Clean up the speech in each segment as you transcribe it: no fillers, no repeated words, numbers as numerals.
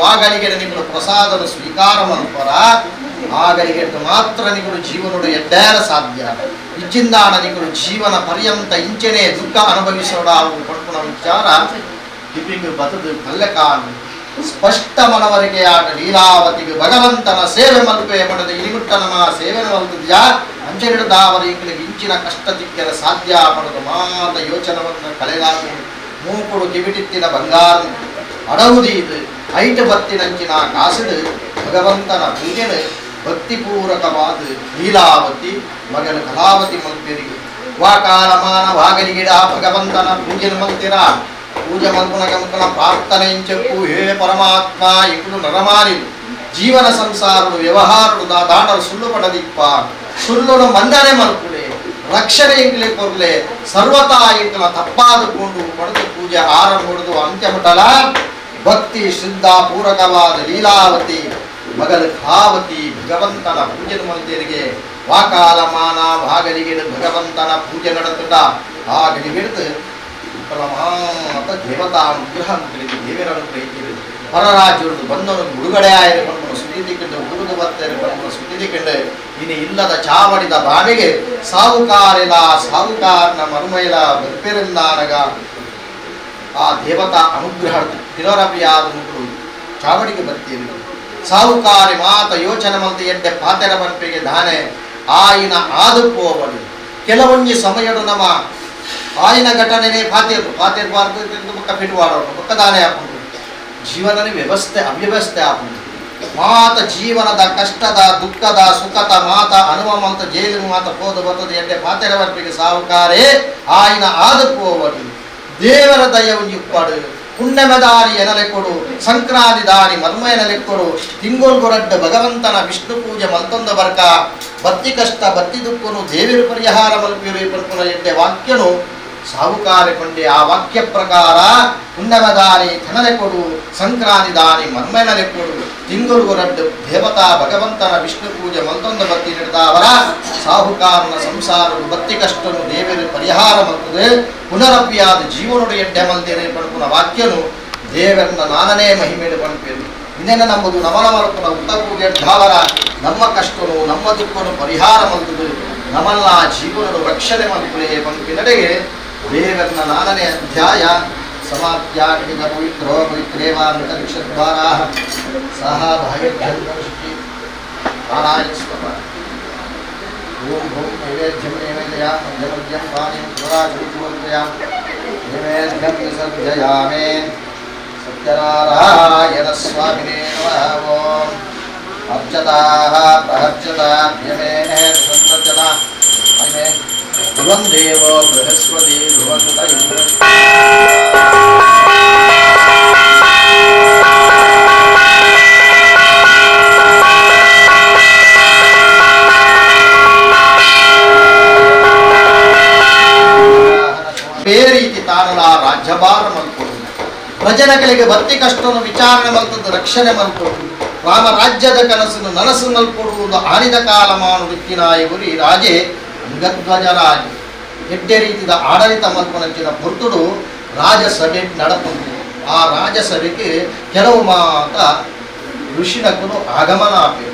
ವಾಗಳಿಗೆ ನಿಕುಲು ಪ್ರಸಾದನ ಸ್ವೀಕಾರ ಮಲ್ಪರ ಆ ಗಳಿಗೆ ಮಾತ್ರ ನಿಕುಲು ಜೀವನೋಡು ಎಡ್ಡೇರ ಸಾಧ್ಯ ಇಜ್ಜಿಂದಾಣ ನಿಕುಲು ಜೀವನ ಪರ್ಯಂತ ಇಂಚೆನೆ ದುಃಖ ಅನುಭವಿಸೋಡ ಪಡ್ಪುನ ವಿಚಾರ ಟಿಪಿಂಗ್ ಬತದು ಕಲ್ಲಕಾನ್ ಸ್ಪಷ್ಟ ಮನವರಿಕೆ ಆಟ ಲೀಲಾವತಿಗೆ ಭಗವಂತನ ಸೇವೆ ಮಲ್ಪೆ ಪಡೆದ ಇಲಿಗುಟ್ಟ ನಮ್ಮ ಸೇವೆ ಮಲ್ತದ್ಯಾ ಅಂಚೆಡಿದಾವರ ಇಂಗಳಿಗೆ ಇಂಚಿನ ಕಷ್ಟ ತಿಕ್ಕರ ಸಾಧ್ಯ ಪಡೆದು ಮಾತ ಯೋಚನವನ್ನು ಕಳೆದಾಕು ಮೂಕುಡು ಕಿವಿಟಿತ್ತಿನ ಬಂಗಾರ ಅಡವುದೀದು ಐಟ ಬತ್ತಿನಂಚಿನ ಕಾಸುಡು ಭಗವಂತನ ಪೂಜೆನು ಭಕ್ತಿಪೂರಕವಾದ ಲೀಲಾವತಿ ಮಗನ ಕಲಾವತಿ ಮಲ್ಪೆರಿಗೆ ವಾಕಾಲಮಾನ ವಾಗಲಿಗಿಡ ಭಗವಂತನ ಪೂಜೆನು ಮಲ್ತಿರ ಪೂಜೆ ಮಲ್ಪುನ ಗಮಕನ ಪ್ರಾರ್ಥನೆ ಇಂಚಪ್ಪು ಹೇ ಪರಮಾತ್ಮ ಇಂಕುಲು ನರಮಾರಿ ಜೀವನ ಸಂಸಾರಡು ವ್ಯವಹಾರಡು ದಾಂಡರು ಸುಳ್ಳು ಪಡದಿಪ್ಪ ಸುಳ್ಳುನು ಮಂದನೆ ಮಲ್ಪುಲೆ ರಕ್ಷಣೆ ಇಂಕ್ಲೆ ಕೊರ್ಲೆ ಸರ್ವತಾ ಇಂಕಲ ತಪ್ಪಾದುಕೊಂಡು ಪಡೆದು ಪೂಜೆ ಆರಂಭ ಅಂತ್ಯಮಟಲ ಭಕ್ತಿ ಶ್ರದ್ಧಾ ಪೂರಕವಾದ ಲೀಲಾವತಿ ಮಗಲ ಖಾವತಿ ಭಗವಂತನ ಪೂಜೆ ಮಲ್ತೇರಿಗೆ ವಾಕಾಲಮಾನ ಭಾಗಲಿಗೆ ಭಗವಂತನ ಪೂಜೆ ನಡೆತುಂಡ ಆ ಗಲಿಗೆಡ್ದು ಮಾತ ದೇವತಾ ಅನುಗ್ರಹ ಅಂತ ದೇವರನ್ನು ಪ್ರೀತಿ ಪರರಾಜ್ಯರು ಬಂದವನು ಬಿಡುಗಡೆ ಆಯಿರು ಪನ್ಪುನ ಸುದ್ದಿ ಉಗುರುದು ಬತ್ತೇರು ಪನ್ಪುನ ಸುದ್ದಿ ಕಂಡು ಇನ್ನು ಇಲ್ಲದ ಚಾವಡಿದ ಬಾವಿಗೆ ಸಾಹುಕಾರಿಲ ಸಾಹುಕಾರನ ಮರುಮೈಲ ಬರ್ಪೆರಿಂದಾನಗ ಆ ದೇವತಾ ಅನುಗ್ರಹ ತಿರೋರಪಿಯಾದ ಮುಗುಳು ಚಾವಡಿಗೆ ಬರ್ತೀರಿ ಸಾಹುಕಾರಿ ಮಾತ ಯೋಚನೆ ಮಂತ ಎಡ್ಡೆ ಪಾತೆರ ಬನ್ಪಿಗೆ ದಾನೆ ಆಯಿನ ಆದುಪೋವಡು ಕೆಲವೊಂಜಿ ಸಮಯಡು ನಮ್ಮ ಆಯಿನ ಘಟನೆನೇ ಪಾತೇರು ಪಾತೇರ್ಬಾರ್ದು ಬೊಕ್ಕ ಪಿಟುವಾಡೋರು ಬೊಕ್ಕ ದಾನೆ ಆಪುಂಡು ಜೀವನದ ವ್ಯವಸ್ಥೆ ಅವ್ಯವಸ್ಥೆ ಆಪುಂಡು ಮಾತ ಜೀವನದ ಕಷ್ಟದ ದುಃಖದ ಸುಖದ ಮಾತ ಅನುಭವ ಅಂತ ಜೈಲಿನ ಮಾತ ಪೋದು ಬರ್ತದೆ ಎಡ್ಡೆ ಪಾತೆರ ಬರ್ಪಿಗೆ ಸಾಹುಕಾರೇ ಆಯಿನ ಆದುಪೋವಡು ದೇವರ ದಯವು ಇಪ್ಪಾಡು ಪುಣ್ಯಮದಾರಿ ಎನಲೆಕೊಡು ಸಂಕ್ರಾಂತಿ ದಾರಿ ಮರ್ಮ ಎನಲೆಕೊಡು ತಿಂಗೋಲ್ಗೊರಡ್ಡ ಭಗವಂತನ ವಿಷ್ಣು ಪೂಜೆ ಮಲ್ತೊಂದ ಬರ್ಕ ಬತ್ತಿ ಕಷ್ಟ ಬತ್ತಿ ದುಃಖನು ದೇವಿರು ಪರಿಹಾರ ಮಲ್ಪಿರು ಪಲ್ಪುನ ಎಡ್ಡೆ ವಾಕ್ಯನು ಸಾಹುಕಾರಿ ಕೊಂಡೆ ಆ ವಾಕ್ಯ ಪ್ರಕಾರ ಪುಣ್ಯಮದಾರಿ ತನಲೆಕೊಡು ಸಂಕ್ರಾಂತಿ ದಾರಿ ಮರ್ಮ ಎನಲೆಕೊಡು ತಿಂಗೋಲ್ಗೊರಡ್ಡ ದೇವತಾ ಭಗವಂತನ ವಿಷ್ಣು ಪೂಜೆ ಮಲ್ತೊಂದ ಬತ್ತಿ ನೀಡ್ತಾವರ ಸಾಹುಕಾರನ ಸಂಸಾರನು ಬತ್ತಿ ಕಷ್ಟನು ದೇವರು ಪರಿಹಾರ ಮಲ್ತದೆ ಪುನರಪಿಯಾದ ಜೀವನೋಡು ಎಡ್ಡೆ ಮಲ್ದೇನೆ ಪಡ್ಪುನ ವಾಕ್ಯನು ದೇವರನ್ನ ನಾನನೇ ಮಹಿಮೇಡು ಪನ್ಪೇರು ಇನ್ನೇನ ನಮ್ಮದು ನಮನ ಮಲ್ಪುನ ಉತ್ತ ಪೂಜೆ ಧಾವರ ನಮ್ಮ ಕಷ್ಟನು ನಮ್ಮ ದುಃಖನು ಪರಿಹಾರ ಮಲ್ತದೆ ನಮಲ್ಲ ಜೀವನನು ರಕ್ಷಣೆ ಮಲ್ಪುಲೆ ಪನ್ಪಿನಡೆಗೆ ದೇವರನ್ನ ನಾನನೇ ಅಧ್ಯಾಯ ಸಮಾಪ್ತ್ಯಾಟಿದ ಪವಿತ್ರೋ ಪವಿತ್ರೇವಾಂತರಿಕ್ಷದ್ವಾರ ಸಹ ಭಾಗ್ಯಶುಚಿ ನಾರಾಯಣ ಓಂ ಭೂಂ ನೈವೇದ್ಯಂ ನೈವೇದ್ಯ ಮಧ್ಯಮದ್ಯಂ ಪಾನೀಯಂ ಪುರಾಚರಿತಮರ್ಪಯಾಮಿ ನೈವೇದ್ಯಂ ವಿಸರ್ಜಯಾಮಿ ಸತ್ಯನಾರಾಯಣ ಸ್ವಾಮಿನೇ ನಮಃ. ಓಂ ಅರ್ಚತಾಃ ಪ್ರಹರ್ಚತಾಭ್ಯಮೇನೆ ಸಂರಚನಾ ಅಮೇ ಧ್ರುವಂ ದೇವೋ ಬೃಹಸ್ಪತಿ ಧ್ರುವಸುತ ಇಂದ್ರ. ಬೇರೀತಿ ತಾನಲ ರಾಜ್ಯಭಾರ ಮಲ್ಕೊಡು ಪ್ರಜನಗಳಿಗೆ ಬತ್ತಿ ಕಷ್ಟವನ್ನು ವಿಚಾರಣೆ ಮಲ್ತದ್ದು ರಕ್ಷಣೆ ಮಲ್ಕೊಡು ರಾಮ ರಾಜ್ಯದ ಕನಸನ್ನು ನನಸು ಮಲ್ಕೊಡುವುದು ಆನಿದ ಕಾಲಮಾನು ರಿಕ್ಕಿನಾಯಗುರಿ ರಾಜೆ ಅಂಗಧ್ವಜ ರಾಜೆ ಎಡ್ಡೆ ರೀತಿದ ಆಡಳಿತ ಮಲ್ಪನಂಚಿನ ಪುರ್ತುಡು ರಾಜಸಭೆ ನಡಪುಂಡು. ಆ ರಾಜಸಭೆಗೆ ಕೆಲವು ಮಾತ ಋಷಿನಕುಲು ಆಗಮನ ಆಪೆ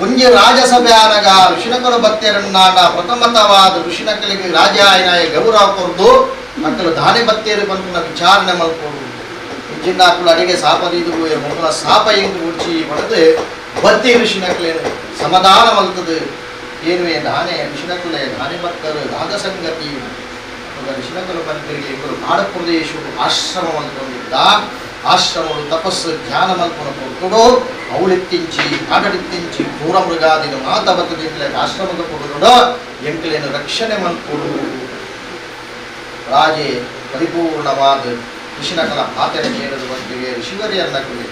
ಒಂಜಿ ರಾಜಸಭೆ ಆನಗ ಋಷಿನಕುಲು ಬತ್ತೇರನ್ನಾಡ ಪ್ರಥಮತವಾದ ಋಷಿನಕಲಿಗೆ ರಾಜ ಆಯನಾಯ ಗೌರವ ಕೊರ್ದು ಅಕ್ಕಲು ದಾನಿ ಬತ್ತೇರು ಪನ್ಪುನ ವಿಚಾರಣೆ ಮಲ್ಪೊಡು ಇಜ್ಜಿಂದಾಕುಲು ಅಡಿಗೆ ಸಾಪದೀದು ಮೊದಲ ಸಾಪ ಇಂದು ಉಡ್ಚಿ ಪಡೆದು ಬತ್ತಿ ಋಷಿನಕಲೇನು ಸಮಾಧಾನ ಮಲ್ತದು ಏನುವೆ ದಾನೆ ಋಷಿನಕುಲೆ ದಾನಿ ಭಕ್ತರು ದಾದ ಸಂಗತಿ ಋಷಿನಕುಲು ಬಂದಿರಿಗೆ ಇಬ್ಬರು ಕಾಡು ಪ್ರದೇಶ ಆಶ್ರಮ ಮಲ್ತೊಂದಿದ್ದ ಆಶ್ರಮವು ತಪಸ್ಸು ಧ್ಯಾನ ಮಲ್ಪುನ ಕೊಡ್ತುಡು ಅವಳಿತ್ತಿಂಚಿ ಕಾಡಡಿತ್ತಿಂಚಿ ಕ್ರೂರ ಮೃಗಾದಿನ ಮಾತ ಬತ್ತದಿಂದಲೇ ಆಶ್ರಮದ ಕೊಡುಡು ಎಂಕಲೇನು ರಕ್ಷಣೆ ಮಲ್ಪೊಡು ರಾಜೆ ಪರಿಪೂರ್ಣವಾದ ಋಷಿನಕಲ ಪಾತೆರ ಕೇಳದ ಬಂದಿಗೆ ಋಷಿವರಿಯನ್ನಕಲೆ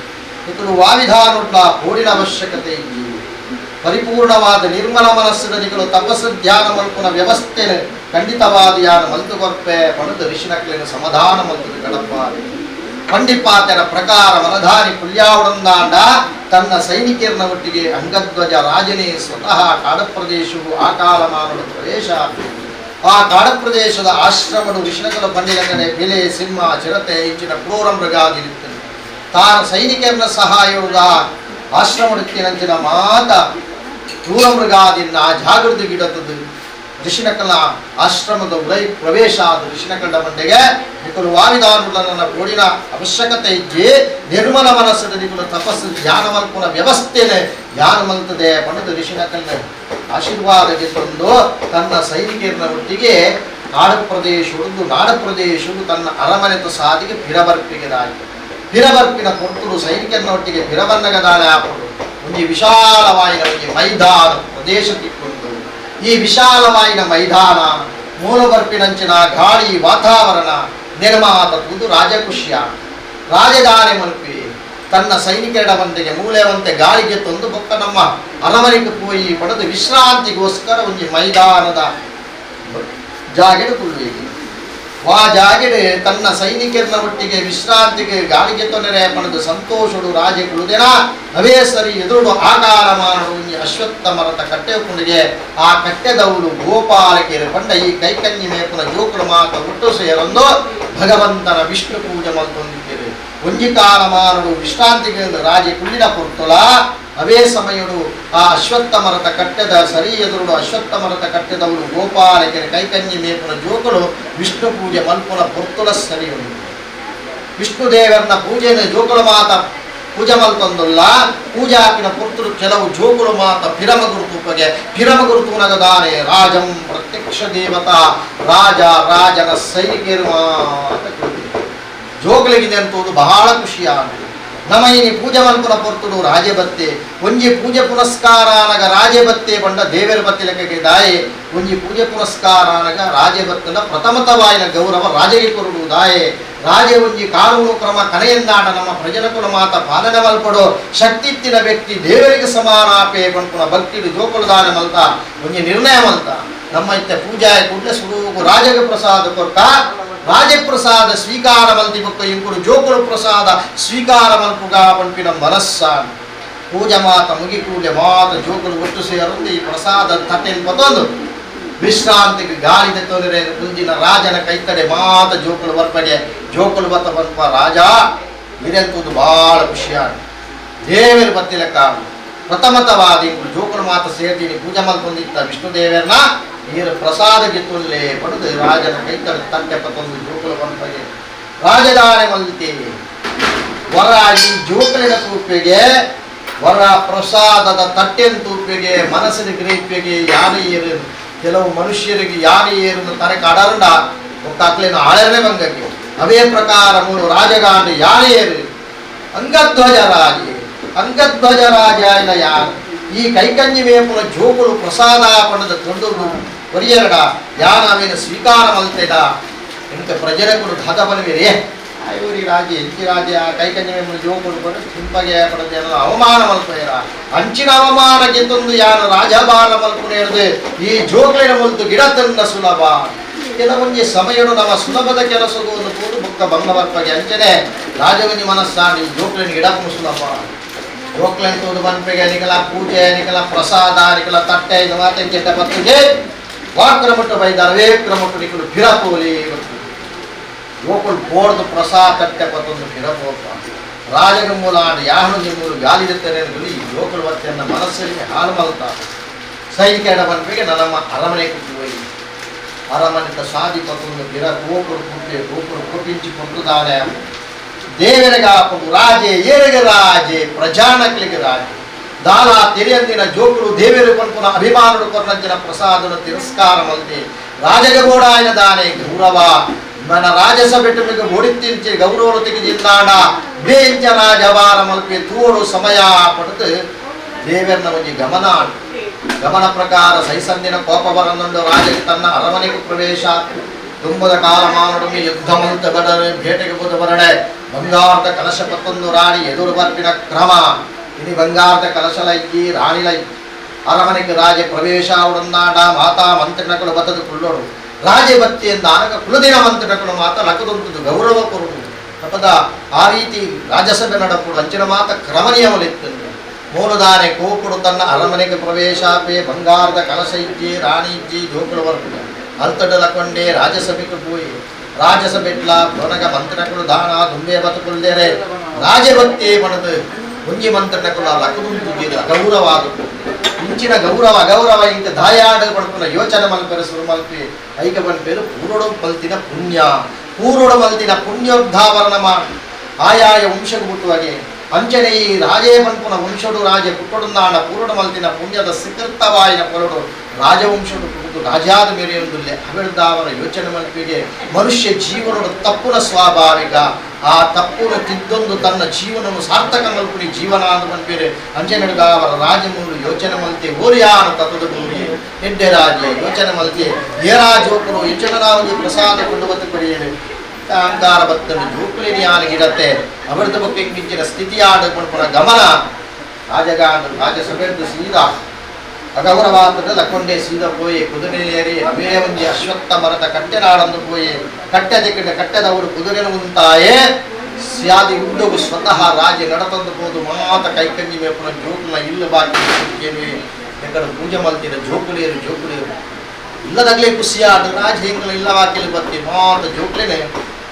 ಇತನು ವಾವಿಧಾನುಡ್ಲ ಕೋಡಿನ ಅವಶ್ಯಕತೆ ಇದ್ದು ಪರಿಪೂರ್ಣವಾದ ನಿರ್ಮಲ ಮನಸ್ಸಿನ ನಿಕಲು ತಪಸ್ಸು ಧ್ಯಾನ ಮಲ್ಪುನ ವ್ಯವಸ್ಥೆ ಖಂಡಿತವಾದ ಯಾನ ಮಲ್ತು ಕೊರ್ಪೆ ಪಣದು ಋಷಿನಕಲೇನು ಸಮಾಧಾನ ಮಲ್ತದು ಗಡಪ್ಪ ಪಂಡಿಪಾತರ ಪ್ರಕಾರ ಮನಧಾರಿ ಪುಲ್ಯಾವಡಂದಾಂಡ ತನ್ನ ಸೈನಿಕರನ ಒಟ್ಟಿಗೆ ಅಂಗಧ್ವಜ ರಾಜನೇ ಸ್ವತಃ ಕಾಡಪ್ರದೇಶವು ಆ ಕಾಲಮಾನದ ಪ್ರದೇಶ. ಆ ಕಾಡಪ್ರದೇಶದ ಆಶ್ರಮಡು ಋಷಿನಕಲ ಪಂಡಿಲಕನೆ ಬೆಲೆ ಸಿಂಹ ಚಿರತೆ ಇಂಚಿನ ಕ್ರೂರ ಮೃಗಾದಿರುತ್ತದೆ. ತಾನು ಸೈನಿಕರನ್ನ ಸಹಾಯದ ಆಶ್ರಮಡುತ್ತಿನಂಚಿನ ಮಾತ ಕ್ರೂರಮೃಗಾದಿನ ಜಾಗೃತಿ ಗಿಡತದ್ದು ಋಷಿನಕಲ ಆಶ್ರಮದ ಉದಯ ಪ್ರವೇಶ ಆದ ಋಷಿನಕಂಡ ಮಂಡೆಗೆ ನಿಕಲು ವಾವಿದಾನುಲನ ಗೋಡಿನ ಅವಶ್ಯಕತೆ ಇಜ್ಜಿ ನಿರ್ಮಲ ಮನಸ್ಸು ನಿಕಲು ತಪಸ್ಸು ಧ್ಯಾನ ಮಲ್ಪುನ ವ್ಯವಸ್ಥೆನೆ ಧ್ಯಾನ ಮಲ್ತದೆ ಪಣದು ಋಷಿನಕಲ್ನ ಆಶೀರ್ವಾದಕ್ಕೆ ತಂದು ತನ್ನ ಸೈನಿಕರನ್ನ ಒಟ್ಟಿಗೆ ಕಾಡು ಪ್ರದೇಶದ್ದು ನಾಡ ಪ್ರದೇಶವು ತನ್ನ ಅರಮನೆತ ಸಾದಿಗೆ ಪಿರಬರ್ಪಿಗೆದಾಗಿ ಪಿರಬರ್ಪಿನ ಪೊರ್ತುಡು ಸೈನಿಕರನ್ನ ಒಟ್ಟಿಗೆ ಪಿರಬನ್ನಗದಾಳೆ ಆಪಡು ಒಂದು ವಿಶಾಲವಾಯಿನ ಒಂದು ಮೈದಾನ ಪ್ರದೇಶ ತಿಕ್ಕೊಂಡು ಈ ವಿಶಾಲವಾಯಿನ ಮೈದಾನ ಮೂಲಬರ್ಪಿನಂಚಿನ ಗಾಳಿ ವಾತಾವರಣ ನಿರ್ಮಾತ ತುದು ರಾಜಕುಷ್ಯ ರಾಜಧಾನಿ ಮಲ್ಪಿ ತನ್ನ ಸೈನಿಕರ ಬಂದಿಗೆ ಮೂಲೆವಂತೆ ಗಾಳಿಗೆ ತಂದು ಬೊಕ್ಕ ನಮ್ಮ ಅರಮನೆಗೆ ಪೋಯಿ ಪಡೆದು ವಿಶ್ರಾಂತಿಗೋಸ್ಕರ ಒಂದು ಮೈದಾನದ ಜಾಗೆಡು ಕುಳ್ಳುವಿ ವಾ ಜಾಗೆಡೆ ತನ್ನ ಸೈನಿಕರನ್ನ ಒಟ್ಟಿಗೆ ವಿಶ್ರಾಂತಿಗೆ ಗಾಳಿಗೆ ತೊಂದರೆ ಪಡೆದು ಸಂತೋಷಡು ರಾಜೆ ಕುಳುದೆನ ಅವೇ ಸರಿ ಎದುರುಡು ಆಕಾರ ಮಾನಡು ಅಶ್ವತ್ಥ ಮರತ ಕಟ್ಟೆ ಕುಣಿಗೆ ಆ ಕಟ್ಟೆದವಳು ಗೋಪಾಲಕಿರು ಪಂಡ ಈ ಕೈಕನ್ನಿ ಮೇಪುನ ಜೋಕುಳು ಮಾತ ಒಟ್ಟು ಸೇರೊಂದು ಭಗವಂತನ ವಿಷ್ಣು ಪೂಜೆ ಮಲ್ತೊಂದಿದ್ದೀರಿ ಒಂಜಿಕಾರ ಮಾನಡು ವಿಶ್ರಾಂತಿಗೆ ರಾಜೆ ಕುಳ್ಳಿನ ಪೊರ್ತುಲ ಅವೇ ಸಮಯಡು ಆ ಅಶ್ವತ್ಥ ಮರತ ಕಟ್ಟೆದ ಸರಿ ಎದುರುಡು ಅಶ್ವತ್ಥ ಮರತ ಕಟ್ಟೆದವರು ಗೋಪಾಲಕೆರೆ ಕೈಕಂಜಿ ಮೇಪುನ ಜೋಕುಳು ವಿಷ್ಣು ಪೂಜೆ ಮಲ್ಪುನ ಪೊರ್ತುಲ ಸರಿಯುಂಡು ವಿಷ್ಣು ದೇವರನ್ನ ಪೂಜೆಯನ್ನು ಜೋಕುಳು ಮಾತ ಪೂಜೆ ಮಲ್ತೊಂದುಲ್ಲ ಪೂಜೆ ಹಾಕಿನ ಪೊರ್ತುಲು ಕೆಲವು ಜೋಕುಳು ಮಾತ ಪಿರಮ ಗುರುತುಪಗೆ ಪಿರಮ ಗುರುತುನಗದಾನೆ ರಾಜಂ ಪ್ರತ್ಯಕ್ಷ ದೇವತಾ ರಾಜ ರಾಜನ ಸೈನಿಕರು ಮಾತ ಜೋಕುಲಿಗಿದೆ ಅಂತೋದು ಬಹಳ ಖುಷಿಯಾಗಿದೆ. ನಮಯಿನಿ ಪೂಜೆ ಮಲ್ಪುನ ಪೊರ್ತುಡು ರಾಜಬತ್ತೆ ಒಂಜಿ ಪೂಜೆ ಪುರಸ್ಕಾರಾನಗ ರಾಜಬತ್ತೆ ಬಂಡ ದೇವರ ಬತ್ತಿ ಲೆಕ್ಕಗೆ ದಾಯೆ ಒಂಜಿ ಪೂಜೆ ಪುರಸ್ಕಾರಾನಗ ರಾಜಬತ್ತನ ಪ್ರಥಮತವಾಯಿನ ಗೌರವ ರಾಜಗೆ ಕೊರುಡು ದಾಯೆ ರಾಜೆ ಒಂಜಿ ಕಾನೂನು ಕ್ರಮ ಕನೆಯಂದಾಡ ನಮ್ಮ ಪ್ರಜನಕುಲ ಮಾತ ಪಾಲನೆ ಮಲ್ಪಡು ಶಕ್ತಿತ್ತಿನ ವ್ಯಕ್ತಿ ದೇವರಿಗೆ ಸಮಾನಾಪೆ ಪಂಪುನ ಭಕ್ತಿಡು ಜೋಕುಲು ದಾನ ಮಲ್ತ ಒಂಜಿ ನಿರ್ಣಯ ಮಲ್ತ ನಮ್ಮ ಇತ್ತೆ ಪೂಜೆ ಕೂಡಲೇ ಸುರುಗು ರಾಜಗೆ ಪ್ರಸಾದ ಕೊರ್ಕ ರಾಜಪ್ರಸಾದ ಸ್ವೀಕಾರ ಮಲ್ತಿ ಬೊಕ್ಕ ಇಂಕುಡು ಜೋಕುಲು ಪ್ರಸಾದ ಸ್ವೀಕಾರ ಮಲ್ಪುಗ ಪಂಪಿನ ಮನಸ್ಸ ಪೂಜೆ ಮಾತ ಮುಗಿ ಕೂಡಲೇ ಮಾತ ಜೋಕುಲು ಒಟ್ಟು ಸೇರೊಂದು ಈ ಪ್ರಸಾದ ತಟ್ಟೆನ್ ಪತೊಂದು ವಿಶ್ರಾಂತಿಗೆ ಗಾಳಿದ ತೊಂದರೆ ಮುಂದಿನ ರಾಜನ ಕೈತಡೆ ಮಾತ ಜೋಕುಲು ಬರ್ಪಗೆ ಜೋಕುಲು ಬತ್ತ ಬನ್ಪ ರಾಜ ಇರೆಂತುದು ಭಾಳ ಖುಷಿಯಾಗ ದೇವರು ಬತ್ತಿಲಕ್ಕ ಪ್ರಥಮತವಾದ ಇಂಕುಡು ಜೋಕುಲು ಮಾತ ಸೇರ್ತೀನಿ ಪೂಜೆ ಮಲ್ತೊಂದಿತ್ತ ವಿಷ್ಣು ದೇವರನ್ನ ನೀರು ಪ್ರಸಾದಕ್ಕೆ ತೊಲ್ಲೆ ಪಡೆದು ರಾಜನ ಕೈತಡೆ ತಟ್ಟೆ ಪತ್ತೊಂದು ಜೋಕುಲು ಬಂಪಗೆ ರಾಜಧಾನಿ ಮಲ್ತಿ ವರ ಈ ಜೋಕುಲಿನ ತೂಪಿಗೆ ವರ ಪ್ರಸಾದದ ತಟ್ಟೆನ ತೂಪಿಗೆ ಮನಸ್ಸಿನ ಗ್ರಹಿಪಿಗೆ ಯಾರು ಏರು ಕೆಲವು ಮನುಷ್ಯರಿಗೆ ಯಾರು ಏರು ತನಕ ಅಡರಂಡ ಒಕ್ಕಾಕ್ಲೇನು ಆಳರೇ ಬಂಗಕ್ಕೆ ಅವೇ ಪ್ರಕಾರ ಮೂರು ರಾಜಗಾಂಡ ಯಾರು ಏರು ಅಂಗಧ್ವಜ ರಾಜೆ ಅಂಗಧ್ವಜ ರಾಜ ಇಲ್ಲ ಯಾರು ಈ ಕೈಕಂಜಿ ವೇಪುನ ಜೋಕುಲು ಪ್ರಸಾದ ಪಣದ ತೊಂದುರು ಒರಿಯರಡ ಯಾನವೇನು ಸ್ವೀಕಾರ ಮಲ್ತೆಡ ಎಂತ ಪ್ರಜರಕುಲು ಧಾತ ಬಲವಿರೇ ಆಯೂರಿ ರಾಜೆ ಎಂಚಿ ರಾಜ ಕೈಕಂಜಿ ವೇಪುನ ಜೋಕುಲು ಪಡ ಸಿಂಪಗೆ ಪಡದೆ ಅವಮಾನ ಮಲ್ಪೇರ ಅಂಚಿನ ಅವಮಾನಕ್ಕೆ ತಂದು ಯಾನು ರಾಜಭಾರ ಮಲ್ಪುನೇರ್ದು ಈ ಜೋಕುಲಿನ ಮುಲ್ತು ಗಿಡ ತಂದ ಸುಲಭ ಕೆಲವೊಂದು ಸಮಯಡು ನಮ್ಮ ಸುಲಭದ ಕೆಲಸಗೂ ಒಂದು ಕೂಡು ಬುಕ್ಕ ಬಂಗವರ್ಪಗೆ ಅಂಚನೆ ರಾಜಗಂಜಿ ಮನಸ್ಸಾಣಿ ಜೋಕುಲಿನ ಗಿಡಕ್ಕೂ ಸುಲಭ ಜೋಕ್ಲೆನ್ ತೋದು ಬನ್ಪೆಗೆ ನಿಕಲ ಪೂಜೆ ನಿಕಲ ಪ್ರಸಾದ ನಿಕಲ ತಟ್ಟೆ ಇದು ಮಾತೆ ಚೆಟ್ಟ ಬತ್ತಿಗೆ ವಾಕ್ರಮಟ್ಟು ಬೈದಾರವೇ ಕ್ರಮಟ್ಟು ನಿಕಲು ಫಿರಪೋಲಿ ಜೋಕುಲು ಬೋರ್ದು ಪ್ರಸಾದ ತಟ್ಟೆ ಪತ್ತೊಂದು ಫಿರಪೋಪ ರಾಜಗ ಮೂಲ ಯಾಹನು ನಿಮ್ಮೂರು ಗಾಲಿಡುತ್ತೇನೆ ಈ ಜೋಕುಲು ಬತ್ತೆಯನ್ನ ಮನಸ್ಸಲ್ಲಿ ಹಾಲು ಮಲ್ತ ಸೈನಿಕ ಬನ್ಪೆಗೆ ನಮ್ಮ ಅರಮನೆ ಹೋಯಿ ಅರಮನೆತ ಸಾದಿ ಪತ್ತೊಂದು ಫಿರ ಗೋಕುರು ಕುಪ್ಪೆ ಗೋಕುರು ಕುಪಿಂಚಿ ಕೊಟ್ಟುದಾನೆ ದೇವರಿಗಾಪುಡು ರಾಜೆ ಏರಿಗೆ ರಾಜೆ ಪ್ರಜಾನಕ್ಲಿಗೆ ರಾಜೆ ದಾಲ ತೆರೆಯಂದಿನ ಜೋಕುಲು ದೇವರು ಪನ್ಪುನ ಅಭಿಮಾನುಡು ಕೊರ್ನಂಚಿನ ಪ್ರಸಾದನು ತಿರಸ್ಕಾರ ಮಲ್ತಿ ರಾಜಗೆ ಗೋಡಾಯನ ದಾನೆ ಗೌರವ మన ರಾಜಸಭೆಟುಮಿಗೆ ಓಡಿತ್ತಿಂಚಿ ಗೌರವ ತೆಗೆದಿಂದಾಡ ಬೇಂಚ ರಾಜವಾರ ಮಲ್ಪಿ ತೋಡು ಸಮಯ ಪಡೆದು ದೇವರನ್ನ ಒಂಜಿ ಗಮನ ಗಮನ ಪ್ರಕಾರ ಸೈಸಂದಿನ ಕೋಪ ಬರನುಂಡು ರಾಜಗೆ ತನ್ನ ಅರಮನೆಗೆ ಪ್ರವೇಶ ತುಂಬದ ಕಾಲಮಾನೊಡಮೆ ಯುದ್ಧ ಮಂತ ಬಡರೆ ಬೇಟೆಗೆ ಬುಧ ಬರಡೆ ಬಂಗಾರದ ಕಲಶ ಪತ್ತೊಂದು ರಾಣಿ ಎದುರು ಬರ್ಪಿನ ಕ್ರಮ ಇನಿ ಬಂಗಾರದ ಕಲಶಲೈಕ್ಕಿ ರಾಣಿಲೈ ಅರಮನೆಗೆ ರಾಜೆ ಪ್ರವೇಶ ಉಡನ್ನಾಡ ಮಾತಾ ಮಂತ್ರಿನಕಲು ಬತ್ತದ ಕುಳ್ಳೋಡು ರಾಜೆ ಬತ್ತಿಯಿಂದ ಅನಕ ಕುಲದಿನ ಮಂತ್ರಿನಕಲು ಮಾತ ಲಕದೊಂತದ್ದು ಗೌರವ ಕೊರುಡು ತಪದ ಆ ರೀತಿ ರಾಜಸಭೆ ನಡಪುಡು ಅಂಚಿನ ಮಾತ ಕ್ರಮ ನಿಯಮಲಿತ್ತು ಮೂಲದಾನೆ ಕೋಪುಡು ತನ್ನ ಅರಮನೆಗೆ ಪ್ರವೇಶಾಪೆ ಬಂಗಾರದ ಕಲಶ ಇಜ್ಜಿ ರಾಣಿ ಇಜ್ಜಿ ಜೋಕುಲು ಬರ್ಪುಡು ಅಲ್ತಡಲಕೊಂಡೆ ರಾಜಸಭೆಗೆ ಪೋಯಿ ರಾಜಸಭೆಟ್ಲ ಬೊನಗ ಮಂತ್ರಿನಕುಲು ದಾನ ದುಂಬೆ ಬತಕುಲ್ದೇರೆ ರಾಜಭಕ್ತಿಯೇ ಪಣದು ಒಂಜಿ ಮಂತ್ರನಕುಲ ಲಕುದುಂತುಜೇರು ಅಗೌರವ ಆದವು ಇಂಚಿನ ಗೌರವ ಅಗೌರವ ಇಂಕ ದಾಯಾಡ ಪಡ್ಪುನ ಯೋಚನೆ ಮಲ್ಪೆರೆ ಸುರು ಮಲ್ಪಿ ಐಕ ಪನ್ಪೇರು ಪೂರ್ವಡು ಮಲ್ತಿನ ಪುಣ್ಯ ಪೂರ್ವಡು ಮಲ್ತಿನ ಪುಣ್ಯೋದ್ಧಾವರಣ ಆಯಾಯ ವಂಶకు ಹುಟ್ಟುವಾಗೆ ಅಂಚನೆ ಈ ರಾಜೇ ಪನ್ಪುನ ವಂಶಡು ರಾಜ ಪುಟ್ಟೊಡುಂದಾಣ ಪೂರ್ವಡು ಮಲ್ತಿನ ಪುಣ್ಯದ ಸಿಕೃತವಾಯಿನ ಪೊರಡು ರಾಜವಂಶಡು ಪುಟ್ಟು ರಾಜಾದ ಮೇರೆಯೊಂದುಲ್ಲೆ ಅವಿರ್ಧಾವನ ಯೋಚನೆ ಮಲ್ಪಿಗೆ ಮನುಷ್ಯ ಜೀವನದ ತಪ್ಪುನ ಸ್ವಾಭಾವಿಕ ಆ ತಪ್ಪುನು ತಿದ್ದೊಂದು ತನ್ನ ಜೀವನವನ್ನು ಸಾರ್ಥಕ ಮಲ್ಪುನಿ ಜೀವನ ಅಂದು ಮನ್ಪೇರೆ ಅಂಚನೆಡ್ದಾವರ ರಾಜಮೂರು ಯೋಚನೆ ಮಲ್ತೆ ಓರಿಯಾನ ತತ್ತದ ಗೂರಿ ಎಡ್ಡೆ ರಾಜೆ ಯೋಚನೆ ಮಲ್ತೆ ಏರಾ ಜೋಕರು ಯಚನರಾವಗಿ ಪ್ರಸಾದ ಕೊಂಡು ಬತ್ತು ಕೊಡಿಯೇನು ಅಹಂಕಾರ ಬತ್ತನ್ನು ಜೋಕುಲಿನಿ ಆನಗಿಡತ್ತೆ ಅವರದ್ದು ಬಗ್ಗೆ ಮಿಂಚಿನ ಸ್ಥಿತಿಯಾಡ ಪನ್ಪುನ ಗಮನ ರಾಜಗಾಂಡ ರಾಜಸಭೆದ್ದು ಸೀದಾ ಅಗೌರವಾತದ ಲಕ್ಕೊಂಡೆ ಸೀದ ಪೋಯಿ ಕುದುರೆಲೇರಿ ಅವೇ ಒಂಜಿ ಅಶ್ವತ್ಥ ಮರದ ಕಟ್ಟೆನಾಡಂದು ಪೋಯಿ ಕಟ್ಟೆದ ಕಟ್ಟೆದವರು ಕುದುರೆನ ಉಂತಾಯೇ ಸ್ಯಾದಿ ಉದ್ದಗು ಸ್ವತಃ ರಾಜೆ ನಡತಂದು ಪೋದು ಮಾತ ಕೈಕಂಜಿ ಮೇಪುನ ಜೋಕುಲ ಇಲ್ಲು ಬಾಕಿ ಎಕ್ಕಡ ಪೂಜೆ ಮಲ್ತಿನ ಜೋಕುಲೇರು ಜೋಕುಲೇರು ಇಲ್ಲದಾಗಲೇ ಖುಷಿಯಾದ ರಾಜ ಹೆಂಗಲ ಇಲ್ಲ ಬಾಕಿಲು ಬತ್ತಿ ಮಾತ ಜೋಕ್ಲೇನೆ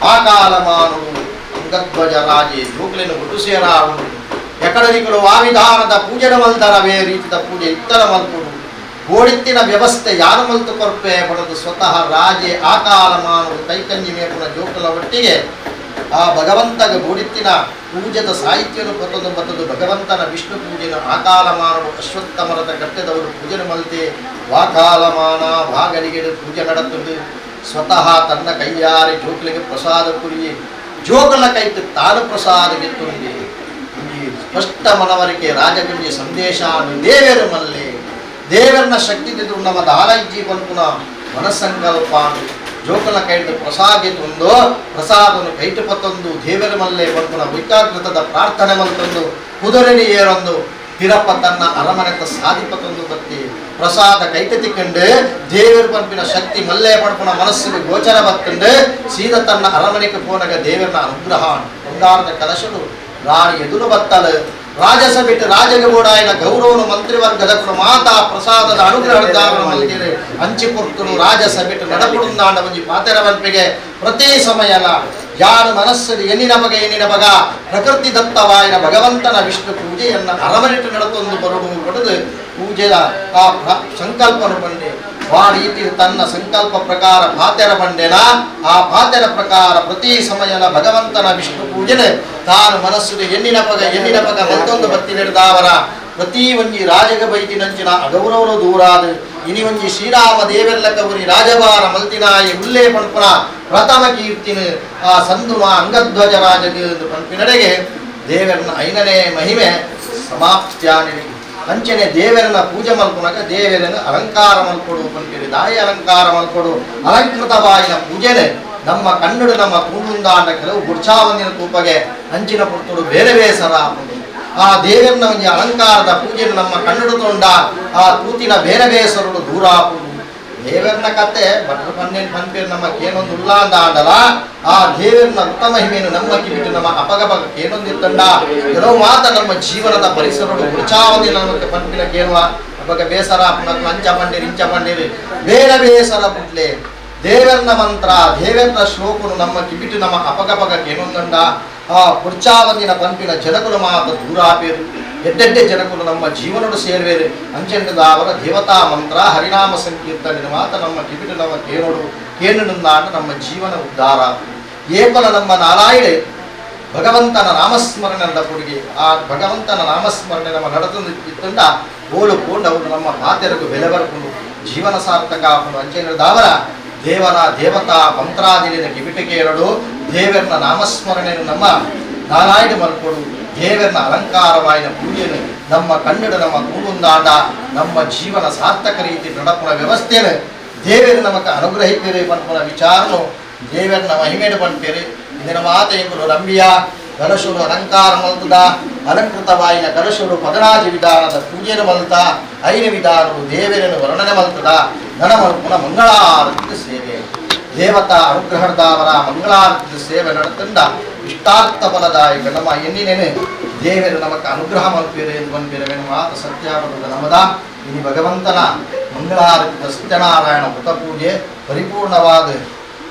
ಆ ಕಾಲ ಮಾನುಡು ಅಂಗಧ್ವಜ ರಾಜೆ ಜೋಕ್ಲೇನು ಒಟುಸೇರ ಉಂಡು ಎಕಡರಿಕಲು ಆ ವಿಧಾನದ ಪೂಜೆನ ಮಲ್ದರವೇ ರೀತಿದ ಪೂಜೆ ಇತ್ತರ ಮಲ್ಪುಡು ಗೋಡಿತ್ತಿನ ವ್ಯವಸ್ಥೆ ಯಾರು ಮಲ್ತು ಕೊರ್ಪೆ ಪಡೆದು ಸ್ವತಃ ರಾಜೆ ಆ ಕಾಲ ಮಾನುಡು ಕೈಕಂಜಿ ಮೇಪುನ ಜೋಕುಲ ಒಟ್ಟಿಗೆ ಆ ಭಗವಂತಗ ಗೋಡಿತ್ತಿನ ಪೂಜೆದ ಸಾಹಿತ್ಯನು ಬತ್ತದು ಬತ್ತದು ಭಗವಂತನ ವಿಷ್ಣು ಪೂಜೆನು ಆಕಾಲ ಮಾನವು ಅಶ್ವತ್ಥ ಮರದ ಕಟ್ಟೆದವರು ಪೂಜೆನು ಮಲ್ತೆ ವಾಕಾಲಮಾನ ಭಾಗಲಿಗೆಡು ಪೂಜೆ ನಡತುಂಡು ಸ್ವತಃ ತನ್ನ ಕೈಯಾರೆ ಜೋಕುಲಿಗೆ ಪ್ರಸಾದ ಕುರಿಯೆ ಜೋಕುಲ ಕೈತು ತಾನು ಪ್ರಸಾದ ಗೆತ್ತುಂಡಿ ಈ ಸ್ಪಷ್ಟ ಮನವರಿಕೆ ರಾಜಗುಂಜಿ ಸಂದೇಶ ದೇವೇರು ಮಲ್ಲೆ ದೇವರನ್ನ ಶಕ್ತಿ ತಿದ್ದು ನಮ್ಮ ದಾಲಜ್ಜಿ ಪನ್ಪುನ ಮನಸ್ಸಂಕಲ್ಪ ಜೋಕುಲ ಕೈಟು ಪ್ರಸಾದ ತಂದು ಪ್ರಸಾದನು ಕೈಟು ಪತ್ತೊಂದು ದೇವರ ಮಲ್ಲೆ ಪನ್ಪುನ ವೈಕಾಗ್ರತದ ಪ್ರಾರ್ಥನೆ ಮಲ್ತೊಂದು ಕುದುರೆನಿ ಏರೊಂದು ತಿರಪ್ಪ ತನ್ನ ಅರಮನೆತ ಸಾಧಿಪತೊಂದು ಬತ್ತಿ ಪ್ರಸಾದ ಕೈಟ ತಿಕ್ಕಂಡು ದೇವರು ಪನ್ಪಿನ ಶಕ್ತಿ ಮಲ್ಲೆ ಪಡ್ಪುನ ಮನಸ್ಸಿಗೆ ಗೋಚರ ಬತ್ತಂಡು ಸೀದ ತನ್ನ ಅರಮನೆಗೆ ಪೋನಗ ದೇವರನ ಅನುಗ್ರಹ ಬಂಗಾರದ ಕಲಶನು ರಾಣಿ ಎದುರು ಬತ್ತಲು ರಾಜಸ ಬಿಟ್ಟು ರಾಜಗೆ ಬೋಡಾಯನ ಗೌರವನು ಮಂತ್ರಿವರ್ಗದ ಮಾತಾ ಪ್ರಸಾದದ ಅನುಗ್ರಹದಾರನು ಮಲ್ತಿರು ಅಂಚಿ ಪೊರ್ತುನು ರಾಜಸ ಬಿಟ್ಟು ನಡಪುಡುಂದಾಂಡ ಒಂಜಿ ಪಾತೆರ ಮನ್ಪಿಗೆ ಪ್ರತಿ ಸಮಯಲ ಯಾರು ಮನಸ್ಸು ಎನ್ನಿನ ಬಗ ಎನ್ನಿನ ಬಗ ಪ್ರಕೃತಿ ದತ್ತವಾಯಿನ ಭಗವಂತನ ವಿಷ್ಣು ಪೂಜೆಯನ್ನು ಅರಮನೆಟ್ಟು ನಡತೊಂದು ಬರುಡು ಪಡೆದು ಪೂಜೆಯ ಆ ಸಂಕಲ್ಪನು ಬಂಡೆ ಆ ರೀತಿ ತನ್ನ ಸಂಕಲ್ಪ ಪ್ರಕಾರ ಪಾತೆರ ಬಂಡೆನ ಆ ಪಾತೆರ ಪ್ರಕಾರ ಪ್ರತಿ ಸಮಯದ ಭಗವಂತನ ವಿಷ್ಣು ಪೂಜೆನೆ ತಾನು ಮನಸ್ಸು ಎನ್ನಿನ ಪಗ ಎನ್ನಿನ ಪಗ ಮತ್ತೊಂದು ಬತ್ತಿ ನಡೆದಾವರ ಪ್ರತಿ ಒಂಜಿ ರಾಜಗ ಬೈತಿನಂಚಿನ ಅಗೌರವನು ದೂರಾದ ಇನಿ ಒಂಜಿ ಶ್ರೀರಾಮ ದೇವೆಲ್ಲಕವುರಿ ರಾಜಭಾರ ಮಲ್ತಿನಾಯಿ ಉಲ್ಲೇ ಪಣ್ಪುನ ಪ್ರಥಮ ಕೀರ್ತಿನ ಆ ಸಂದುಮ ಅಂಗಧ್ವಜ ರಾಜಗ ಪಣ್ಪಿನಡೆಗೆ ದೇವರನ ಐನನೇ ಮಹಿಮೆ ಸಮಾಪ್ತ್ಯಾನಿ ಅಂಚನೆ ದೇವರನ್ನ ಪೂಜೆ ಮಲ್ಪುನಗ ದೇವರನ್ನ ಅಲಂಕಾರ ಮಲ್ಕೊಡು ಪಂಪೇಳಿ ದಾಯಿ ಅಲಂಕಾರ ಮಲ್ಕೊಡು ಅಲಂಕೃತವಾಯಿನ ಪೂಜೆನೆ ನಮ್ಮ ಕನ್ನಡ ನಮ್ಮ ಕೂಡುಂದಾಂಡ ಕೆಲವು ಗುಡ್ಚಾವಂದಿನ ತೂಪಗೆ ಅಂಚಿನ ಪುರ್ತುಡು ಬೇರೆ ಬೇಸರ ಆ ದೇವರನ್ನ ಒಂಜಿ ಅಲಂಕಾರದ ಪೂಜೆ ನಮ್ಮ ಕನ್ನಡ ತೊಂಡ ಆ ತೂತಿನ ಬೇರೆ ಬೇಸರುಡು ದೂರ ಆಪುಂಡು ದೇವರನ್ನ ಕತೆ ಭಟ್ರು ಪನ್ನೇನು ಪನ್ಪೇರು ನಮ್ಮ ಕೇನೊಂದು ಉಲ್ಲ ಅಂದ ಆಂಡಲ ಆ ದೇವರನ್ನ ಉತ್ತಮ ಹಿಮೇನು ನಮ್ಮ ಕಿಬಿಟ್ಟು ನಮ್ಮ ಅಪಗಪಗ ಕೇನೊಂದಿತ್ತಂಡ ಕೆಲವು ಮಾತ ನಮ್ಮ ಜೀವನದ ಪರಿಸರಡು ಗುಡ್ಚಾವಂದಿ ನಮಗೆ ಪನ್ಪಿನ ಕೇಳುವ ಅಪಗ ಬೇಸರ ಪುನಃ ಅಂಚ ಪಂಡಿರು ಇಂಚ ಪಂಡಿರು ಬೇರೆ ಬೇಸರ ಬುಡ್ಲೆ ದೇವರನ್ನ ಮಂತ್ರ ದೇವರನ್ನ ಶ್ಲೋಕನು ನಮ್ಮ ಕಿಬಿಟ್ಟು ನಮ್ಮ ಅಪಗಪಗ ಕೇನೊಂದಂಡ ಆ ಕುರ್ಚಾವಂದಿನ ಪಂಪಿನ ಜನಕುಲು ಮಾತ ದೂರಾಪೇರು ಎಡ್ಡೆಡ್ಡೆ ಜನಕುಲು ನಮ್ಮ ಜೀವನಡು ಸೇರ್ವೇರು ಅಂಚೆಂಡದಾವರ ದೇವತಾ ಮಂತ್ರ ಹರಿನಾಮ ಸಂಕೀರ್ತನೆ ಮಾತ ನಮ್ಮ ಕಿಬಿಟ್ಟು ನಮ್ಮ ಕೇನೋಡು ಕೇನುಂದಾಂಡ ನಮ್ಮ ಜೀವನ ಉದ್ಧಾರ ಏಪಲ ನಮ್ಮ ನಾರಾಯಣೆ ಭಗವಂತನ ನಾಮಸ್ಮರಣೆ ನಡಪುಡಿಗೆ ಆ ಭಗವಂತನ ನಾಮಸ್ಮರಣೆ ನಮ್ಮ ನಡೆದಂಡ ಓಲು ಪೋಂಡವರು ನಮ್ಮ ಮಾತೆರಗು ಬೆಲೆ ಬರ್ಕೊಂಡು ಜೀವನ ಸಾರ್ಥಕ ಅಂಚೆಂಡದಾವರ ದೇವರ ದೇವತಾ ಮಂತ್ರಾದಿಲಿನ ಕಿಬಿಟಿಕೆಯರಡು ದೇವರನ್ನ ನಾಮಸ್ಮರಣೆಯನ್ನು ನಮ್ಮ ನಾರಾಯಣ ಮಲ್ಕೊಡು ದೇವರನ್ನ ಅಲಂಕಾರವಾಯಿನ ಪೂಜೆಯನ್ನು ನಮ್ಮ ಕನ್ನಡ ನಮ್ಮ ಕೂಡುಂದಾಂಡ ನಮ್ಮ ಜೀವನ ಸಾರ್ಥಕ ರೀತಿ ನಡಪುನ ವ್ಯವಸ್ಥೆಯನ್ನು ದೇವರು ನಮಕ ಅನುಗ್ರಹಿಪೇರೆ ಪನ್ಪುನ ವಿಚಾರನು ದೇವರನ್ನ ಮಹಿಮೇಡು ಪನ್ಪೇರೆ ಇದರ ಮಾತ ಎಂಬುದು ನಂಬಿಯ ಕಲಶುಡು ಅಲಂಕಾರ ಮಲ್ತದ ಅಲಂಕೃತವಾಯಿನ ಕಲಶುಡು ಪದರಾಜ ವಿಧಾನದ ಪೂಜೆಯನ್ನು ಮಲ್ತ ಐನ ವಿಧಾನವು ದೇವರನ್ನು ವರ್ಣನೆ ಮಲ್ತದ ನನ ಮಲ್ಪುನ ಮಂಗಳಾರತಿ ಸೇವೆ ದೇವತಾ ಅನುಗ್ರಹದಾವರ ಮಂಗಳಾರತಿ ಸೇವೆ ನಡೆತಂಡ ಇಷ್ಟಾರ್ಥ ಫಲದಾಯಕ ನಮ್ಮ ಎನ್ನಿನೇನೆ ದೇವರು ನಮಕ ಅನುಗ್ರಹ ಮಲ್ಪೇರೆ ಎಂದು ಬಂದ್ಪೇರೆ ಮಾತ ಸತ್ಯಾಪದ ನಮದ ಇನಿ ಭಗವಂತನ ಮಂಗಳಾರತಿ ಸತ್ಯನಾರಾಯಣ ವ್ರತ ಪೂಜೆ ಪರಿಪೂರ್ಣವಾದ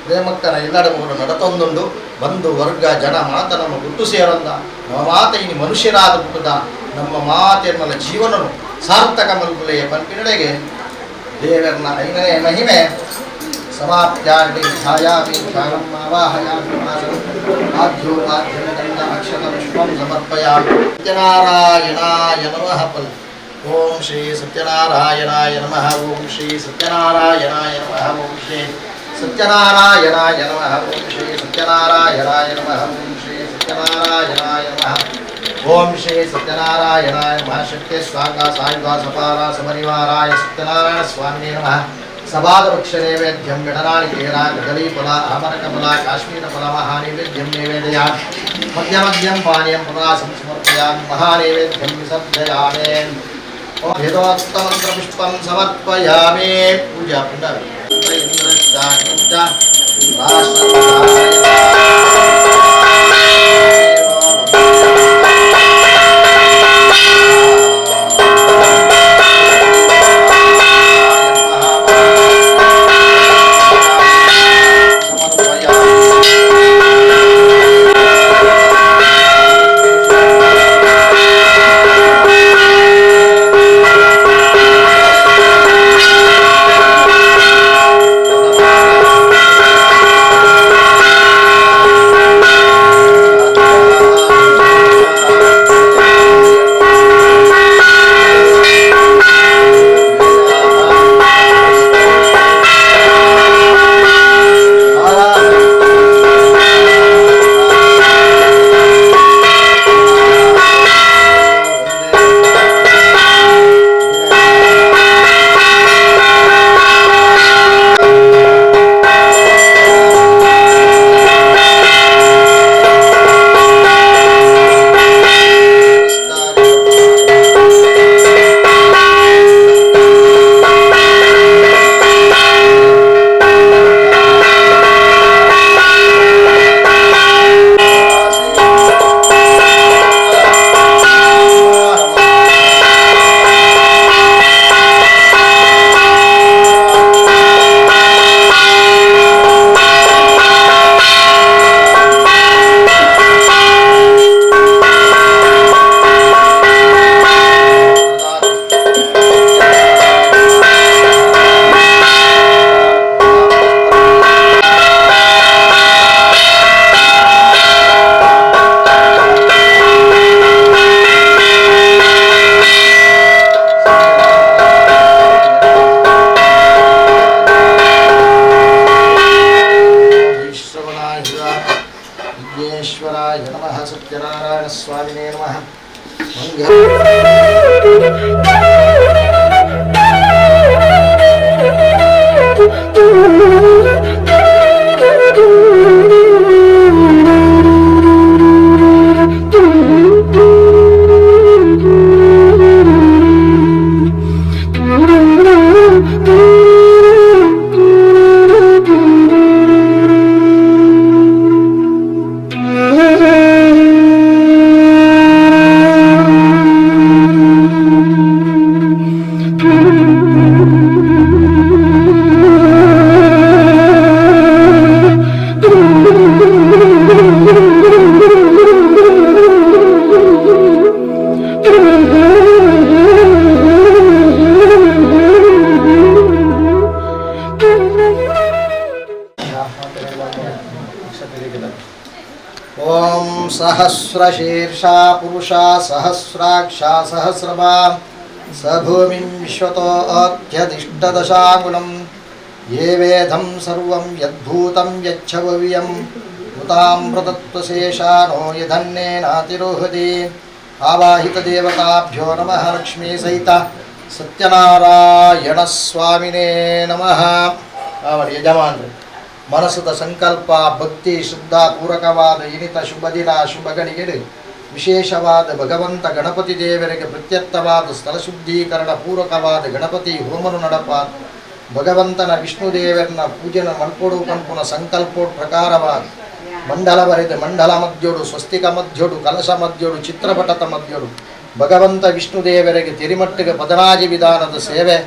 ಪ್ರೇಮಕ್ಕನ ಇಲ್ಲಡ ಮೂರು ನಡತೊಂದುಂಡು ಬಂಧು ವರ್ಗ ಜನ ಮಾತ ನಮ್ಮ ಗುಟ್ಟು ಸೇರಂದ ನಮ್ಮ ಮಾತ ಇನಿ ಮನುಷ್ಯರಾದ ಪುಟ್ಟದ ನಮ್ಮ ಮಾತೆನ್ಮಲ ಜೀವನನು ಸಾರ್ಥಕ ಮಲ್ಪುಲೆಯ ಪಂಪಿನಡೆಗೆ ದೇವರನ ಐದನೇ ಮಹಿಮೆ ಸಮಾಪ್ತ್ಯಾರ್ಟಿ ಛಾಯಾಮಿ ಧ್ಯಾನಂ ಆವಾಹಯಾಮಿ ಆಸನಂ ಆದ್ಯೋಪಾಧ್ಯಮ ಗಂಧ ಅಕ್ಷತ ಪುಷ್ಪಂ ಸಮರ್ಪಯಾಮಿ. ಸತ್ಯನಾರಾಯಣಾಯ ನಮಃ. ಪಲ್ ಓಂ ಶ್ರೀ ಸತ್ಯನಾರಾಯಣಾಯ ನಮಃ. ಓಂ ಶ್ರೀ ಸತ್ಯನಾರಾಯಣಾಯ ನಮಃ. ಓಂ ಶ್ರೀ ಸತ್ಯನಾರಾಯಣಾಯ ನಮಃ. ಓಂ ಶ್ರೀ ಸತ್ಯನಾರಾಯಣಾಯ ನಮಃ. ಓಂ ಶ್ರೀ ಸತ್ಯನಾರಾಯಣಾಯ ನಮಃ. ಓಂ ಶ್ರೀ ಸತ್ಯನಾರಾಯಣಾಯ ನಮಃ. ಶಕ್ತಿ ಸ್ವಾಂಗ ಸಾಯುಧ ಸಪಾಲ ಸಮರಿವಾರಾಯ ಸತ್ಯನಾರಾಯಣ ಸ್ವಾಮಿನೇ ನಮಃ. ಸಭಾದವೃಕ್ಷ ನೈವೇದ್ಯಂ ಗಣನಾಳಿಕೇರ ಕದಳೀಫಲ ಆಮರಕಫಲ ಕಾಶ್ಮೀರಫಲ ಮಹಾನೈವೇದ್ಯಂ ನೈವೇದಯಾಮಿ. ಮಧ್ಯ ಮಧ್ಯಂ ಪಾನೀಯಂ ಪುನಃ ಸಂಸ್ಮರ್ಪಯಾಮಿ. ಮಹಾನೈವೇದ್ಯಂ ವಿಸರ್ಜಯಾಮಿ. ವೇದೋಕ್ತಮಂತ್ರಪುಷ್ಪಂ ಸಮರ್ಪಯಾಮಿ. ಪೂಜಾ ಪುಂಡ ಸತ್ಯನಾರಾಯಣ ಸ್ವಾಮಿನೇ ನಮಃ. ಓಂ ಸಹಸ್ರಶೀರ್ಷಾ ಪುರುಷ ಸಹಸ್ರಾಕ್ಷ ಸಹಸ್ರವಾಂ ಸ ಭೂಮಿಂ ವಿಶ್ವತೋ ಅತ್ಯಧಿಷ್ಠದಶಾಂಗುಲಂ ಯೇ ವೇದಂ ಸರ್ವಂ ಯದ್ಭೂತಂ ಯಚ್ಚ ಭವ್ಯಂ ಉತಾಮೃತತ್ವಶೇಷಾನೋ ಯಧನ್ನೇನಾತಿರೋಹತಿ. ಆವಾಹಿತದೇವತಾಭ್ಯೋ ನಮಃ. ಲಕ್ಷ್ಮೀ ಸಹಿತ ಸತ್ಯನಾರಾಯಣ ಸ್ವಾಮಿನೇ ನಮಃ. ಅವರ ಯಜಮಾನರು ಮನಸ್ಸದ ಸಂಕಲ್ಪ ಭಕ್ತಿ ಶ್ರದ್ಧಾ ಪೂರಕವಾದ ಇನಿತ ಶುಭ ದಿನ ಶುಭ ಗಳಿಗೆಡು ವಿಶೇಷವಾದ ಭಗವಂತ ಗಣಪತಿ ದೇವರಿಗೆ ಪ್ರತ್ಯರ್ಥವಾದ ಸ್ಥಳ ಶುದ್ಧೀಕರಣ ಪೂರಕವಾದ ಗಣಪತಿ ಹೋಮನು ನಡಪ ಭಗವಂತನ ವಿಷ್ಣು ದೇವರನ್ನ ಪೂಜೆನ ಮಲ್ಪೊಡು ಪನ್ಪುನ ಸಂಕಲ್ಪೋಡ್ ಪ್ರಕಾರವಾದ ಮಂಡಲ ಬರೆದ ಮಂಡಲ ಮಧ್ಯೋಡು ಸ್ವಸ್ತಿಕ ಮಧ್ಯೋಡು ಕಲಶ ಮಧ್ಯೋಡು ಚಿತ್ರಪಟದ ಮಧ್ಯೋಡು ಭಗವಂತ ವಿಷ್ಣು ದೇವರಿಗೆ ತಿರಿಮಟ್ಟಿಗೆ ಪದನಾಜಿ ವಿಧಾನದ ಸೇವೆ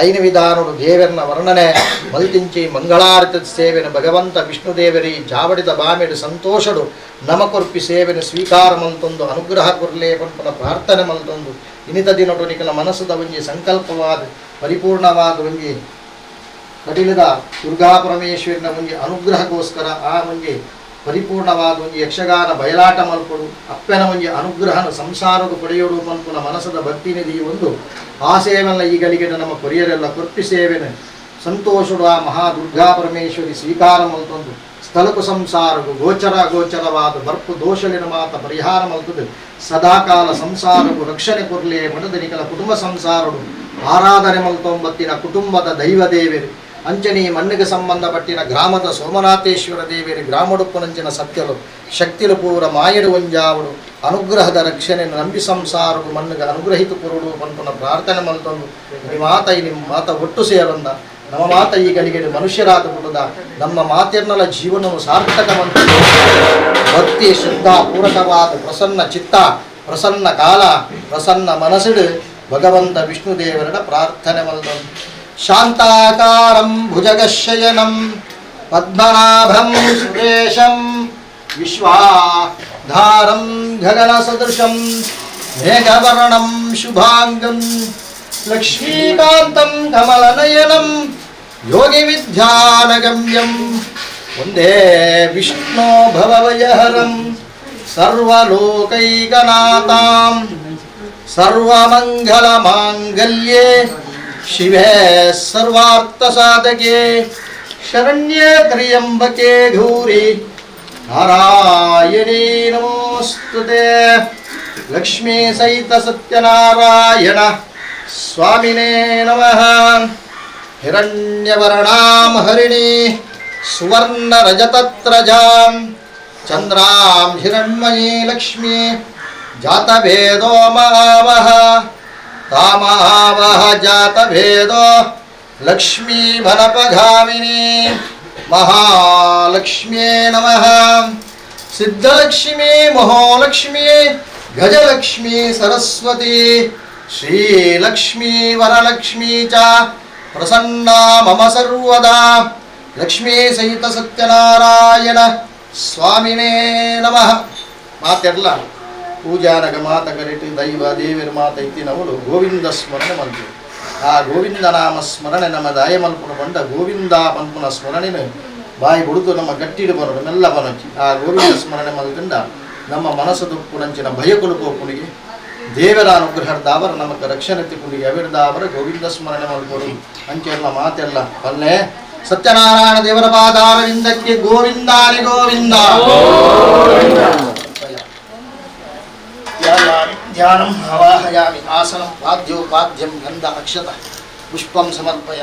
ಐನ ವಿಧಾನಡು ದೇವರನ ವರ್ಣನೆ ಮಲ್ತಿಂಚಿ ಮಂಗಳಾರತಿ ಸೇವೆನ ಭಗವಂತ ವಿಷ್ಣುದೇವರಿ ಜಾವಡಿದ ಬಾಮೆಡು ಸಂತೋಷಡು ನಮಕೊರ್ಪಿ ಸೇವೆನ ಸ್ವೀಕಾರ ಮಲ್ತೊಂದು ಅನುಗ್ರಹ ಕೊರ್ಲೆ ಪನ್ಪನ ಪ್ರಾರ್ಥನೆ ಮಲ್ತೊಂದು ಇನಿತ ದಿನಟು ನಿಕಲ ಮನಸ್ಸುದ ಒಂಜಿ ಸಂಕಲ್ಪವಾದ ಪರಿಪೂರ್ಣವಾದ ಒಂಜಿ ಕಟಿಲದ ದುರ್ಗಾ ಪರಮೇಶ್ವರನ ಒಂಜಿ ಅನುಗ್ರಹಕ್ಕೋಸ್ಕರ ಆ ಒಂಜಿ ಪರಿಪೂರ್ಣವಾದ ಒಂಜಿ ಯಕ್ಷಗಾನ ಬಯಲಾಟ ಮಲ್ಪಡು ಅಪ್ಪನ ಒಂಜಿ ಅನುಗ್ರಹನ ಸಂಸಾರಗು ಪಡೆಯೋಡು ಮಲ್ಪುನ ಮನಸ್ಸದ ಭಕ್ತಿ ನಿಧಿ ಒಂದು ಆ ಸೇವೆಲ್ಲ ಈ ಗಳಿಗೆ ನಮ್ಮ ಕೊರಿಯರೆಲ್ಲ ಕೊರ್ಪಿ ಸೇವೆನ ಸಂತೋಷಡು ಆ ಮಹಾ ದುರ್ಗಾ ಪರಮೇಶ್ವರಿ ಸ್ವೀಕಾರ ಮಲ್ತೊಂದು ಸ್ಥಳಕು ಸಂಸಾರಗು ಗೋಚರ ಗೋಚರವಾದ ಬರ್ಪು ದೋಷಲಿನ ಮಾತ ಪರಿಹಾರ ಮಲ್ತದು ಸದಾಕಾಲ ಸಂಸಾರಗು ರಕ್ಷಣೆ ಕೊರ್ಲೆ ಮನದ ನಿಕಲ ಕುಟುಂಬ ಸಂಸಾರಡು ಆರಾಧನೆ ಮಲ್ತೊಂಬತ್ತಿನ ಕುಟುಂಬದ ದೈವ ದೇವರು ಅಂಚನಿ ಮಣ್ಣಿಗೆ ಸಂಬಂಧಪಟ್ಟಿನ ಗ್ರಾಮದ ಸೋಮನಾಥೇಶ್ವರ ದೇವಿಯರು ಗ್ರಾಮಡುಪ್ಪುನಂಚಿನ ಸತ್ಯಲು ಶಕ್ತಿಲು ಪೂರ ಮಾಯಡು ಒಂಜಾವಡು ಅನುಗ್ರಹದ ರಕ್ಷಣೆ ನಂಬಿ ಸಂಸಾರಗು ಮಣ್ಣಿಗೆ ಅನುಗ್ರಹಿತ ಪುರುಡು ಪನ್ಪುನ ಪ್ರಾರ್ಥನೆ ಮಲ್ತೊಂದು ಮಾತ ಇಲ್ಲಿ ಮಾತ ಒಟ್ಟು ಸೇರಂದ ನಮ್ಮ ಮಾತ ಈ ಗಳಿಗೆ ಮನುಷ್ಯರಾದ ಪುಟ್ಟದ ನಮ್ಮ ಮಾತಿರ್ನಲ ಜೀವನವು ಸಾರ್ಥಕವಂತ ಭಕ್ತಿ ಶ್ರದ್ಧಾ ಪೂರಕವಾದ ಪ್ರಸನ್ನ ಚಿತ್ತ ಪ್ರಸನ್ನ ಕಾಲ ಪ್ರಸನ್ನ ಮನಸ್ಸಿಡು ಭಗವಂತ ವಿಷ್ಣುದೇವರಡ ಪ್ರಾರ್ಥನೆ ಮಲ್ತೊಂದು ಶಾಂತಾಕಾರಂ ಭುಜಗಶಯನಂ ಪದ್ಮನಾಭಂ ಸುರೇಶಂ ವಿಶ್ವಾಧಾರಂ ಗಗನಸದೃಶಂ ಮೇಘವರ್ಣಂ ಶುಭಾಂಗಂ ಲಕ್ಷ್ಮೀಕಾಂತಂ ಕಮಲನಯನಂ ಯೋಗಿವಿದ್ಯಾನಗಮ್ಯಂ ವಂದೇ ವಿಷ್ಣೋ ಭವಭಯಹರಂ ಸರ್ವಲೋಕೈಕನಾಥಾಂ ಸರ್ವಮಂಗಲಮಾಂಗಲ್ಯೇ ಶಿವೆ ಸರ್ವಾರ್ಥ ಸಾಧಕೆ ಶರಣ್ಯೇ ತ್ರ್ಯಂಬಕೆ ಗೌರಿ ನಾರಾಯಣೀ ನಮೋಸ್ತುತೆ. ಲಕ್ಷ್ಮೀ ಸಹಿತ ಸತ್ಯನಾರಾಯಣ ಸ್ವಾಮಿನೇ ನಮಃ. ಹಿರಣ್ಯವರ್ಣಾಂ ಹರಿಣಿ ಸುವರ್ಣರಜತತ್ರಜಾಂ ಚಂದ್ರಾಂ ಹಿರಣ್ಮಯೀ ಲಕ್ಷ್ಮೀ ಜಾತಭೇದೋ ಮಾವಹ ತಾಮಾವಹ ಜಾತಭೇದೋ ಲಕ್ಷ್ಮೀ ಮನಪಗಾಮಿನಿ ಮಹಾಲಕ್ಷ್ಮ್ಯೇ ನಮಃ. ಸಿದ್ಧಲಕ್ಷ್ಮೀ ಮಹಾಲಕ್ಷ್ಮೀ ಗಜಲಕ್ಷ್ಮೀ ಸರಸ್ವತಿ ಶ್ರೀಲಕ್ಷ್ಮೀ ವರಲಕ್ಷ್ಮೀ ಚ ಪ್ರಸನ್ನ ಮಮ ಸರ್ವದಾ. ಲಕ್ಷ್ಮೀ ಸಹಿತ ಸತ್ಯನಾರಾಯಣ ಸ್ವಾಮಿನೇ ನಮಃ. ಮಾತೆಲ್ಲ ಪೂಜಾನಗ ಮಾತ ಕರಿಟಿ ದೈವ ದೇವಿರ ಮಾತ ಇತ್ತಿನವಳು ಗೋವಿಂದ ಸ್ಮರಣೆ ಮಲ್ಪು. ಆ ಗೋವಿಂದ ನಾಮ ಸ್ಮರಣೆ ನಮ್ಮ ದಾಯ ಮಲ್ಪುನ ಬಂಡ ಗೋವಿಂದ ಪನ್ಪುನ ಸ್ಮರಣೆನ ಬಾಯಿ ಬುಡುದು ನಮ್ಮ ಗಟ್ಟಿಡು ಬರೋಡು ಮೆಲ್ಲ ಬನೊಚ್ಚಿ ಆ ಗೋವಿಂದ ಸ್ಮರಣೆ ಮಲ್ತಂಡ ನಮ್ಮ ಮನಸ್ಸು ದುಪ್ಪುನಂಚಿನ ಭಯಕುಲು ಪೋಪುನಿಗೆ ದೇವರ ಅನುಗ್ರಹದಾವರ ನಮಕ ರಕ್ಷಣೆ ತಿಕ್ಕುನಿಗೆ ಅವಿರ್ದಾವರ ಗೋವಿಂದ ಸ್ಮರಣೆ ಮಲ್ಪರು ಅಂಚೆಲ್ಲ ಮಾತೆಲ್ಲ ಅಲ್ಲೇ ಸತ್ಯನಾರಾಯಣ ದೇವರ ಪಾದಾರವಿಂದಕ್ಕೆ ಗೋವಿಂದಾನಿ ಗೋವಿಂದ. ಧ್ಯಾನಂ ಆವಾಹಯಾಮಿ ಆಸನಂ ಪಾದ್ಯೋಪಾದ್ಯಂ ಗಂಧ ಅಕ್ಷತ ಪುಷ್ಪಂ ಸಮರ್ಪಯ.